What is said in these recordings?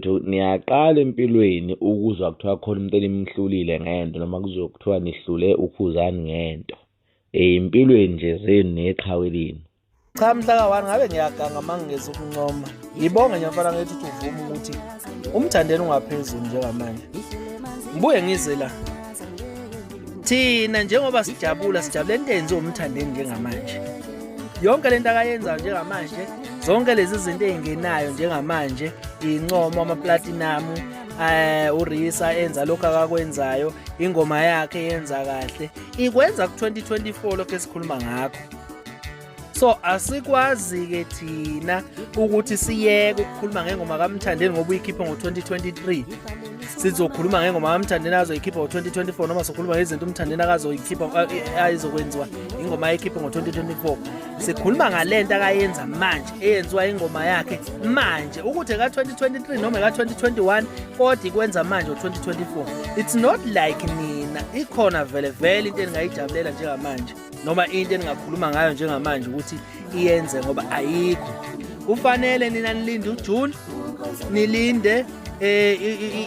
Bafethu, niyaqala empilweni ukuzwa kuthiwa khona umuntu enimhlulile ngento noma kuzwe kuthiwa nihlule uKhuzani ngento. Ey'mpilweni nje zenu neqhawe lenu. Cha, mhla ka-1 ngabe ngiyaganga uma ngingeza ukuncoma. Ngibonge nje mfana ngithi ukuthi uvume ukuthi uMthandeni ungaphezulu njengamanje. Ngibuye ngize la. Thina njengoba sijabula, sijabula into eyenziwa uMthandeni njengamanje. Yonke lento akayenzayo njengamanje, zonke lezi zinto ey'ngenayo njengamanje, incomo ama-platinum, uRisa enza lokhu akakwenzayo, ingoma yakhe yenza kahle, ikwenza ku-2024 lokhu esikhuluma ngakho. So asikwazi-ke thina ukuthi siyeke ukukhuluma ngengoma kaMthandeni ngoba uyikhiphe ngo-2023, sizokhuluma ngengoma kaMthandeni azoyikhipha ngo-2024, noma sokhuluma ngezinto uMthandeni akazoyikhipha, ayizokwenziwa ingoma ayikhiphe ngo-2024. Sikhuluma ngale nto akayenza manje, eyenziwa ingoma yakhe manje, ukuthi eka-2023 noma eka-2021, kodwa ikwenza manje ngo-2024. It's not like nina ikhona vele vele into eningayijabulela njengamanje noma into eningakhuluma ngayo njengamanje ukuthi iyenze, ngoba ayikho. Kufanele nina nilinde uJune, nilinde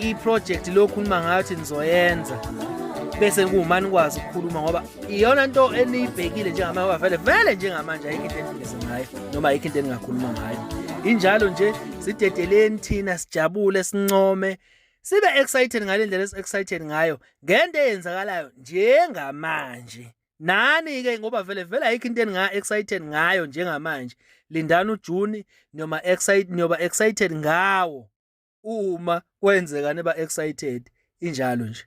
i-project lokhuluma ngayo ukuthi nizoyenza, bese kuma nikwazi ukukhuluma, ngoba iyona nto eniyibhekile njengamanje, ngoba vele vele njengamanje ayikho into enibhizi ngayo noma ayikho into eningakhuluma ngayo. Injalo nje, sidedeleni thina sijabule, sincome, sibe excited ngale ndlela esi-excited ngayo ngento eyenzakalayo njengamanje. Nani-ke, ngoba vele vele ayikho into eninga-excited ngayo njengamanje, lindani uJuni, noma excited, niyoba excited ngawo uma kwenzeka niba excited. Injalo nje.